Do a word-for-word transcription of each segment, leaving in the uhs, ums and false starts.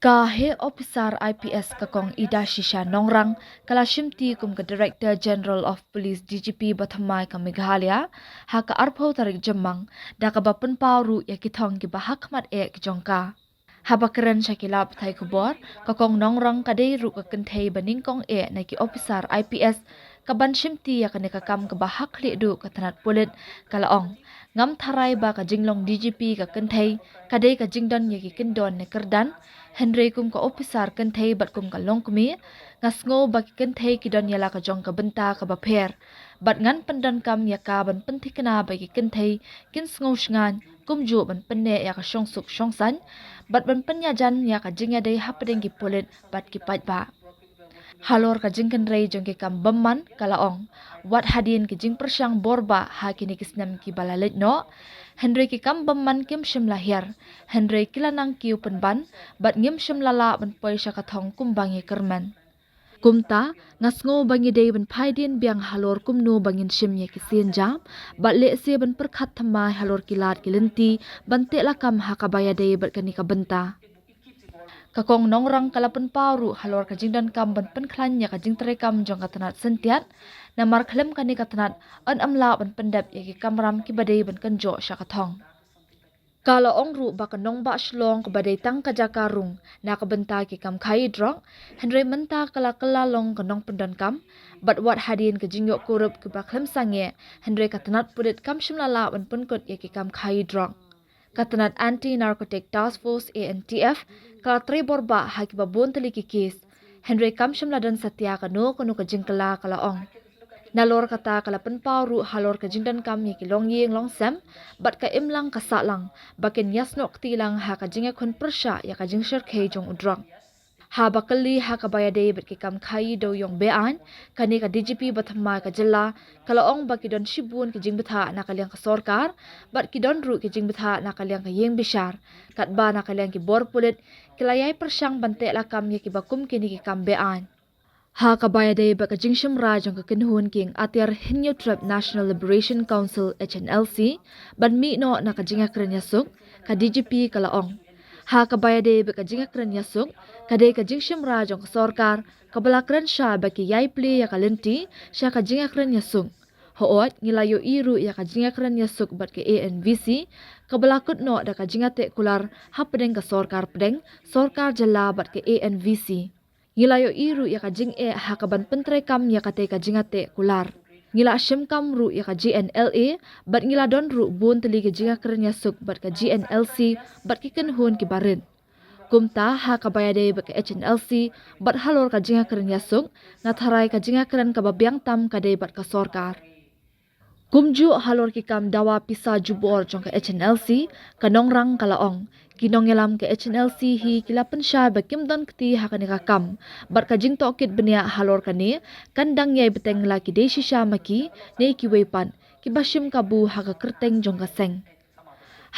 Ka Heh Ophisar I P S ka Kong Idashisha Nongrang ka la shimti kum ka Director General of Police, D G P, bathymmai ka Meghalaya ha ka arphew tarik Jymmang, da kaba pynpaw ruh ïa ki thong kiba hakhmat eh ki jong ka. Haba kren sha ki lad pathai khubor, ka Kong Nongrang ka dei ruh ka kynthei ba nyngkong eh na ki ophisar I P S kaban shimti ïa kane ka kam kaba hakhlieh duh ka tnat pulit. Ka la ong, ngam tharai ba ka jinglong D G P ka kynthei ka dei ka jingdon ïa ki kyndon ne kyrdan, hynrei kum ka ophisar kynthei bad kum ka longkmie, nga sngew ba ki kynthei ki don ïa la ka jong ka bynta kaba pher. Bad ngan pyndonkam ïa ka ban pynthikna ba ki kynthei kin sngew shngaiñ, kumjuh ban pynneh ïa ka shongsuk shongsaiñ bad ban pynïajan ïa ka jingïadei hapdeng ki pulit bad ki paidbah. Halor ka jingkynrei jong ki kam bymman, ka la ong, wat hadien ki jingpyrshang borbah ha kine ki snem kiba la leit noh, hynrei ki kam bymman kim shym la hiar, hynrei ki la nang kiew pynban, bad ngim shym la lah ban poi sha ka thong kumba ngi kyrmen. Kumta, nga sngew ba ngi dei ban phai dien biang halor kumno ba ngin shim ïa ki sienjam, bad lehse ban pyrkhat thymmai halor ki lad ki lynti ban teh lakam ha kaba ïadei bad kane ka bynta. Ka Kong Nongrang ka la pynpaw ruh halor ka jingdonkam ban pynkhlaiñ ïa ka jingtreikam jong ka tnat syntiat, namar khlem kane ka tnat yn ym lah ban pyndep ïa ki kamram kiba dei ban kynjoh sha ka thong. Ka la ong ruh ba ka nongbah Shillong kaba dei tang ka jaka rung na ka bynta ki kam khaii drok, hynrei mynta ka la kylla long ka nongpyndonkam, bad wat hadien ka jingïoh kurup kiba khlem sangeh, hynrei ka tnat pulit kam shym la lah ban pynkut ïa ki kam khaii drok. Ka tnat Anti Narcotic Task Force, A N T F, ka la trei borbah ha kiba bun tylli ki kes, hynrei kam shym la don satia kano kano ka jingkylla, ka la ong. Nalor kata, ka la pynpaw ruh halor ka jingdonkam ïa ki longïing longsem bad ka imlang ka sahlang ba kin ïasnoh kti lang ha ka jingïakhun pyrshah ïa ka jingshyrkhei jong u drok. Haba kylli ha kaba ïadei bad ki kam khaii dewïong be-aiñ, kane ka D G P bathymmai ka jylla ka la ong ba ki don shibun ki jingbthah na ka liang ka sorkar, bad ki don ruh ki jingbthah na ka liang ka ïing bishar, katba na ka liang ki bor pulit ki la ïai pyrshang ban teh lakam ïa kiba kum kine ki kam be-aiñ. Ha kaba ïadei bad ka jingshim rai jong ka kynhun ki ïing atiar Hynñiewtrep National Liberation Council, H N L C, ban mih noh na ka jingïakren ïasuk, ka D G P ka la ong, ha kaba ïadei bad ka jingïakren ïasuk, ka dei ka jingshim rai jong ka sorkar kaba la kren shai ba ki ïai plie ïa ka lynti sha ka jingïakren ïasuk. Hooid, ngi la ïohi ruh ïa ka jingïakren ïasuk bad ka A N V C, kaba la kut noh da ka jingïateh kular hapdeng ka sorkar pdeng, sorkar jylla bad ka A N V C. Ngi la ïohi ruh ïa ka jingeh ha kaban pyntreikam ïa katei ka jingïateh kular. Ngi la shim kam ruh ïa ka G N L A, bad ngi la don ruh bun tylli ki jingïakren ïasuk bad ka G N L C bad ki kynhun kiba rit. Kumta, ha kaba ïadei bad ka H N L C bad halor ka jingïakren ïasuk, nga tharai ka jingïakren kaba biang tam ka dei bad ka sorkar. Kumjuh halor ki kam dawa pisa jubor jong ka H N L C, ka Nongrang ka la ong, ki nongïalam ka H N L C hi ki la pynshai ba kim don kti ha kane ka kam, bad ka jingtohkit bniah halor kane kan dang ïai bteng la ki dei shisha ma ki ne kiwei pat kiba shim kabu ha ka kyrteng jong ka seng.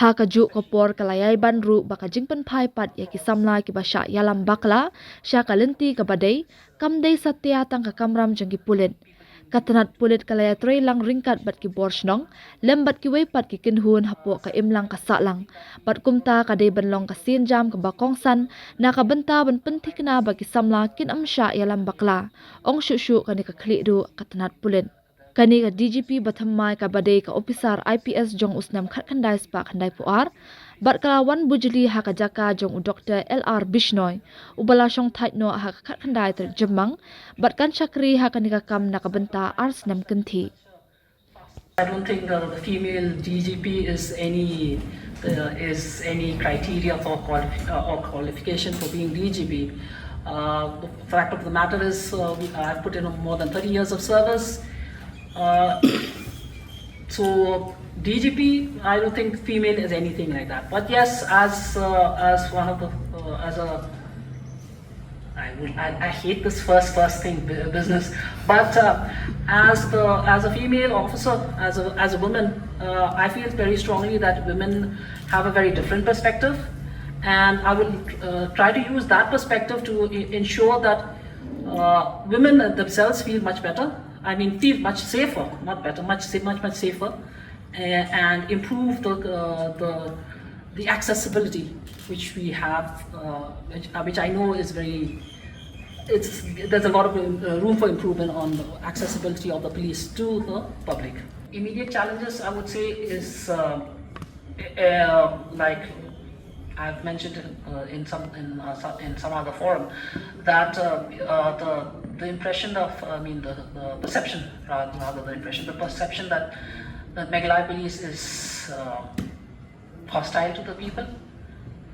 Ha kajuh ka por ka la ïai ban ruh ba ka jingpynphai pat ïa ki samla kiba shah ïalam bakla sha ka lynti kaba dei, kam dei satia tang ka kamram jong ki pulit. Ka tnat pulit ka la ïatrei lang ryngkat bad ki bor shnong, lem bad kiwei pat ki kynhun hapoh ka imlang ka sahlang. Bad kumta ka dei ban long ka sienjam kaba kongsan na ka bynta ban pynthikna ba ki samla kin ym shah ïalam bakla, ong shuh shuh kane ka khlieh duh ka tnat pulit. Kane ka D G P bathymmai kaba dei ka ophisar I P S jong u snem khatkhyndai spah khyndaiphew ar, bad ka la wan bujli ha ka jaka jong u Doktor L R Bishnoi, uba la shongthait noh ha ka khatkhyndai tarik Jymmang, bad kan shakri ha kane ka kam na ka bynta ar snem kynthih. I don't think uh, the female D G P is any uh, is any criteria for qualif- uh, or qualification for being D G P. Uh, the fact of the matter is, uh, we, I've put in more than thirty years of service. Uh, so D G P, I don't think female is anything like that. But yes, as uh, as one of the uh, as a I, would, I, I hate this first first thing bu- business, but uh, as the as a female officer, as a as a woman, uh, I feel very strongly that women have a very different perspective, and I will uh, try to use that perspective to I- ensure that uh, women themselves feel much better. I mean, feel much safer, not better, much sa- much much safer, uh, and improve the uh, the The accessibility which we have, uh, which, uh, which I know is very, it's, there's a lot of uh, room for improvement on the accessibility of the police to the public. Immediate challenges, I would say, is uh, uh, like I've mentioned uh, in some in uh, some, in some other forum that uh, uh, the the impression of, I mean, the, the perception rather, rather the impression, the perception that the Meghalaya police is uh, hostile to the people.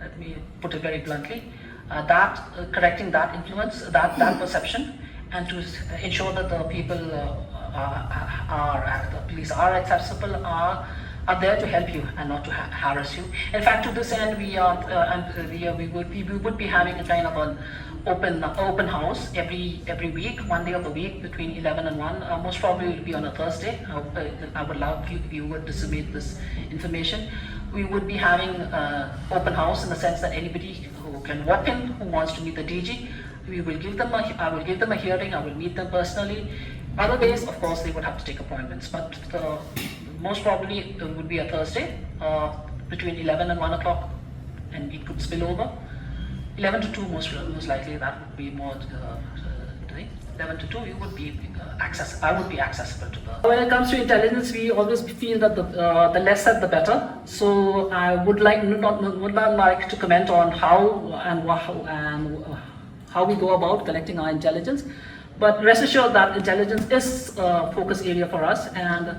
Let me put it very bluntly. Uh, that uh, correcting that influence, that that perception, and to s- ensure that the people uh, are, are the police are accessible, are are there to help you and not to ha- harass you. In fact, to this end, we are uh, and uh, we are, we would be we would be having a kind of an open open house every every week, one day of the week between eleven and one. Uh, most probably, it will be on a Thursday. Uh, uh, I would love you if you would disseminate this information. We would be having uh, open house in the sense that anybody who can walk in, who wants to meet the D G, we will give them a, I will give them a hearing. I will meet them personally. Other days, of course, they would have to take appointments, but the, most probably it would be a Thursday uh, between eleven and one o'clock, and it could spill over. Eleven to two, most most likely, that would be more uh, uh, today. Eleven to two, you would be uh, access. I would be accessible to the. When it comes to intelligence, we always feel that the uh, the less said, the better. So I would like not would not like to comment on how and wha- how and uh, how we go about collecting our intelligence. But rest assured that intelligence is a focus area for us, and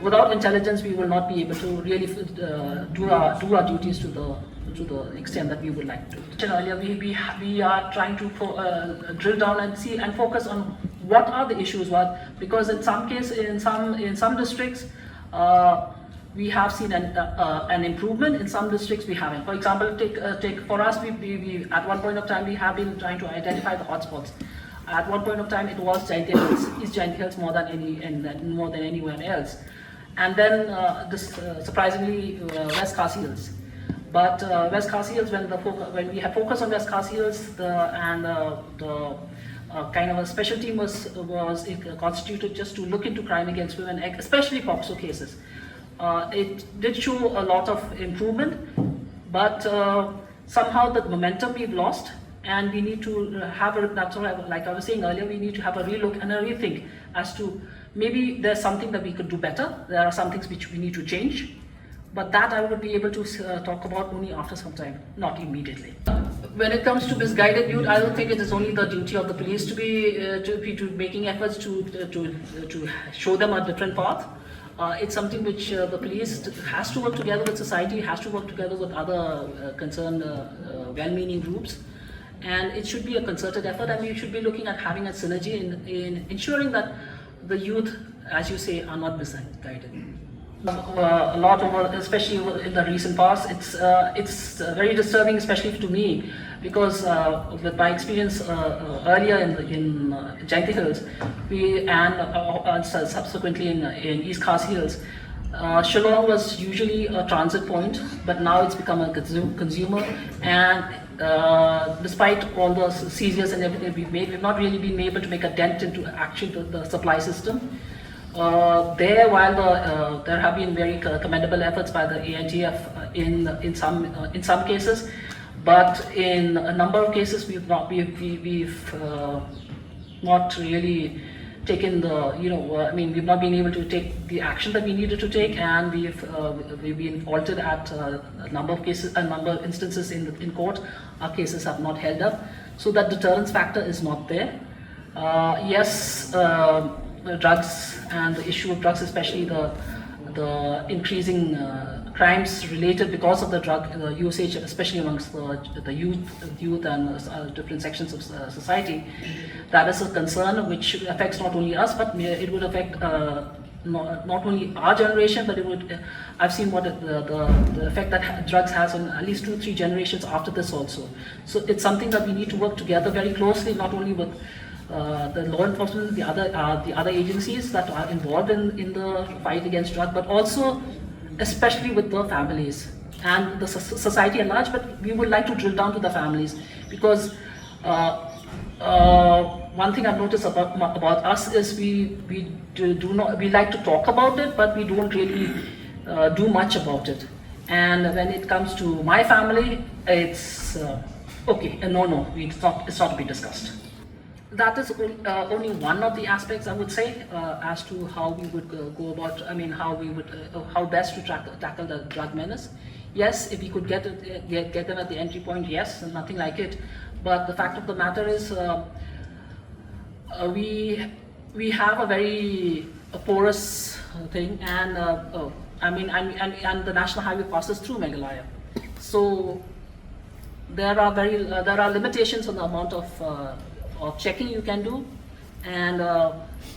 without intelligence, we will not be able to really uh, do our do our duties to the to the extent that we would like to. Mentioned earlier, we we, ha- we are trying to fo- uh, drill down and see and focus on what are the issues. What, because in some case, in some in some districts, uh, we have seen an uh, uh, an improvement. In some districts, we haven't. For example, take uh, take for us, we, we we at one point of time we have been trying to identify the hotspots. At one point of time, it was Jaintia Hills, East Jaintia Hills more than any and more than anywhere else. And then uh, this uh, surprisingly uh, West Khasi Hills. But uh, West Khasi Hills, when the foc- when we had focused on West Khasi Hills, the and uh, the uh, kind of a special team was was uh, constituted just to look into crime against women, especially POCSO cases. Uh, it did show a lot of improvement, but uh, somehow the momentum we've lost, and we need to uh, have a, that's what I, like I was saying earlier, we need to have a relook and a rethink as to maybe there's something that we could do better. There are some things which we need to change, but that I would be able to uh, talk about only after some time, not immediately. When it comes to misguided youth, I don't think it is only the duty of the police to be uh, to be to making efforts to uh, to uh, to show them a different path. Uh, it's something which uh, the police has to work together with society, has to work together with other uh, concerned uh, uh, well-meaning groups, and it should be a concerted effort. And we should be looking at having a synergy in, in ensuring that the youth, as you say, are not misguided. Uh, a lot over, especially in the recent past, it's uh, it's uh, very disturbing, especially to me, because uh, with my experience uh, uh, earlier in the, in uh, Jaintia Hills, we and uh, uh, su- subsequently in, in East Khasi Hills, uh, Shillong was usually a transit point, but now it's become a consu- consumer. And uh, despite all the seizures and everything we've made, we've not really been able to make a dent into actually the, the supply system. Uh, there, while the, uh, there have been very co- commendable efforts by the A N T F uh, in in some uh, in some cases, but in a number of cases we've not we've, we- we've uh, not really taken the you know uh, I mean, we've not been able to take the action that we needed to take, and we've uh, we've been halted at uh, a number of cases, a number of instances in in court. Our cases have not held up, so that deterrence factor is not there. Uh, yes, uh, drugs and the issue of drugs, especially the the increasing uh, crimes related because of the drug uh, usage, especially amongst the, the youth, youth and uh, different sections of uh, society. That is a concern which affects not only us, but may- it would affect uh, not, not only our generation, but it would. Uh, I've seen what it- the, the, the effect that ha- drugs has on at least two, three generations after this also. So it's something that we need to work together very closely, not only with uh, the law enforcement, the other uh, the other agencies that are involved in, in the fight against drug, but also especially with the families and the so- society at large. But we would like to drill down to the families because uh, uh, one thing I've noticed about about us is we we do, do not we like to talk about it, but we don't really uh, do much about it. And when it comes to my family, it's uh, okay. Uh, no, no, it's not. It's not to be discussed. That is on- uh, only one of the aspects I would say uh, as to how we would uh, go about. I mean, how we would, uh, how best to tackle, tackle the drug menace. Yes, if we could get, it, uh, get get them at the entry point, yes, nothing like it. But the fact of the matter is, uh, uh, we we have a very uh, porous uh, thing, and uh, uh, I mean, and, and and the national highway passes through Meghalaya, so there are very uh, there are limitations on the amount of uh, of checking you can do, and uh,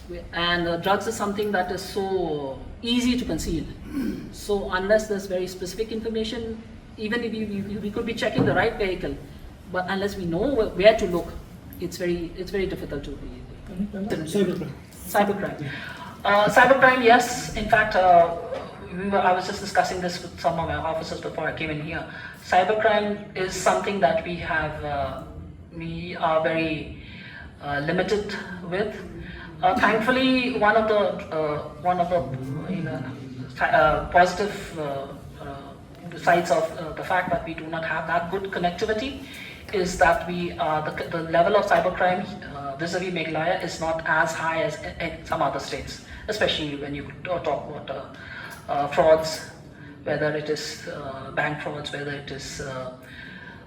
we- and uh, drugs is something that is so easy to conceal. So unless there's very specific information, even if we, we, we could be checking the right vehicle, but unless we know where, where to look, it's very it's very difficult to be. Cybercrime. Cybercrime. Uh, cybercrime, yes. In fact, uh, we were, I was just discussing this with some of my officers before I came in here. Cybercrime is something that we have, uh, we are very uh, limited with. Uh, thankfully, one of the uh, one of the you know, uh, positive uh, uh, sides of uh, the fact that we do not have that good connectivity is that we uh, the, the level of cybercrime uh, vis-a-vis Meghalaya is not as high as in some other states, especially when you talk about uh, uh, frauds, whether it is uh, bank frauds, whether it is uh,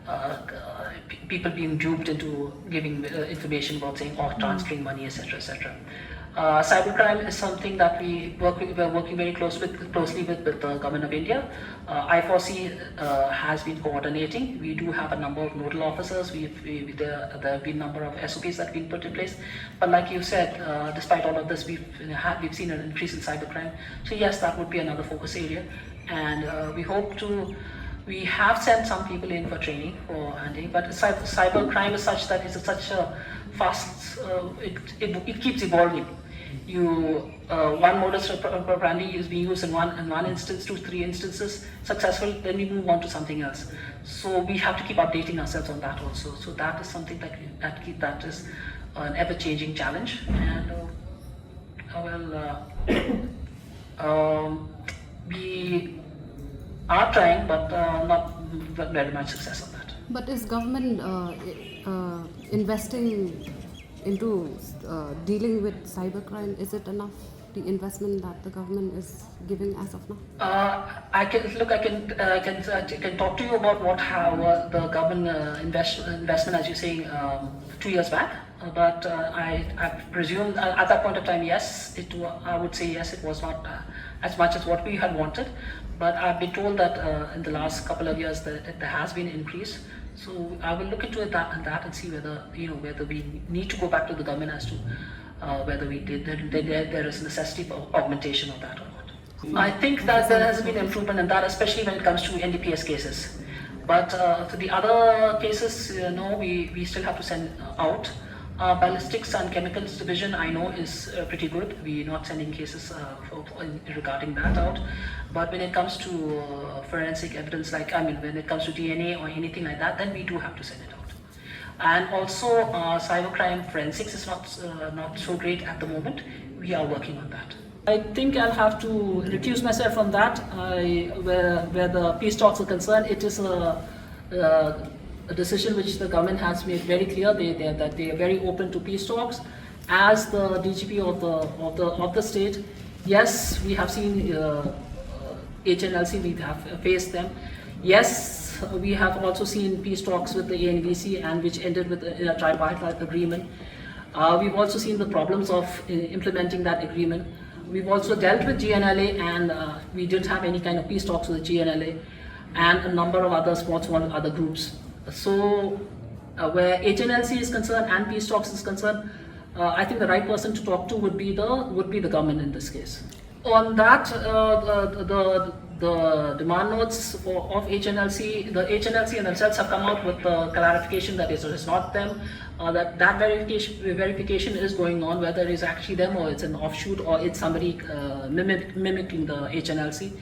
uh, uh, pe- people being duped into giving uh, information about saying or transferring money, et cetera, et cetera. Uh, cybercrime is something that we work with, we're working very close with, closely with, with the Government of India. Uh, I four C uh, has been coordinating. We do have a number of nodal officers. We've, we, there, there have been a number of S O Ps that have been put in place. But like you said, uh, despite all of this, we've, you know, had, we've seen an increase in cybercrime. So yes, that would be another focus area. And uh, we hope to, we have sent some people in for training for handling, but cyber, cyber crime is such that it's such a fast, uh, it, it, it keeps evolving. You, uh, one modus operandi is being used in one, in one instance, two, three instances, successful, then we move on to something else. So we have to keep updating ourselves on that also. So that is something that, we, that, keep, that is an ever-changing challenge. And uh, uh, well, uh, um, we are trying, but uh, not very much success on that. But is government uh, uh, investing into uh, dealing with cybercrime? Is it enough, the investment that the government is giving as of now? Uh, I can look. I can uh, can uh, can talk to you about what how uh, the government uh, invest, investment, as you say, um, two years back. Uh, but uh, I, I presume uh, at that point of time, yes, it. Wa- I would say yes, it was not uh, as much as what we had wanted. But I've been told that uh, in the last couple of years that there has been an increase. So I will look into it that and that and see whether you know whether we need to go back to the government as to uh, whether we did there, there, there is necessity for augmentation of that or not. I think that there has been improvement in that, especially when it comes to N D P S cases. But uh, for the other cases, uh, no, we, we still have to send uh, out. Uh, ballistics and chemicals division, I know, is uh, pretty good. We're not sending cases uh, for, for, in- regarding that out. But when it comes to uh, forensic evidence, like, I mean, when it comes to D N A or anything like that, then we do have to send it out. And also, uh, cybercrime forensics is not uh, not so great at the moment. We are working on that. I think I'll have to recuse myself from that. I, where, where the peace talks are concerned, it is a, uh, a decision which the government has made very clear. They, they that they are very open to peace talks. As the D G P of the of the of the state, yes, we have seen uh, H N L C. We have faced them. Yes, we have also seen peace talks with the A N V C, and which ended with a, a tripartite agreement. Uh, we've also seen the problems of uh, implementing that agreement. We've also dealt with G N L A, and uh, we didn't have any kind of peace talks with G N L A, and a number of other small, small other groups. So, uh, where H N L C is concerned and peace talks is concerned, uh, I think the right person to talk to would be the would be the government in this case. On that, uh, the, the the demand notes for, of H N L C, the H N L C themselves have come out with the clarification that is, it's not them. Uh, that that verification verification is going on, whether it's actually them or it's an offshoot or it's somebody uh, mimic, mimicking the H N L C.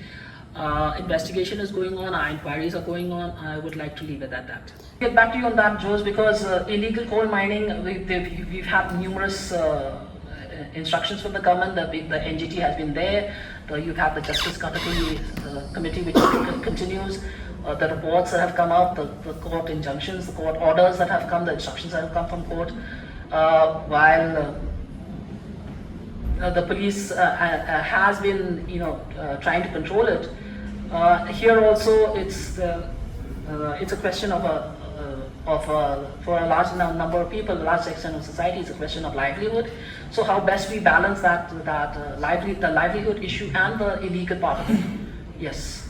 Uh, investigation is going on, our inquiries are going on. I would like to leave it at that. Get back to you on that, Jose, because uh, illegal coal mining, we, they've- we've had numerous uh, instructions from the government. The, the N G T has been there. Uh, you've had the Justice Category uh, Committee, which c- continues. Uh, the reports that have come out, the, the court injunctions, the court orders that have come, the instructions that have come from court, uh, while uh, uh, the police uh, uh, has been, you know, uh, trying to control it. Uh, here also, it's the, uh, it's a question of a uh, of uh, for a large num- number of people, a large section of society, it's a question of livelihood. So how best we balance that that uh, lively the livelihood issue and the illegal part of it. Yes.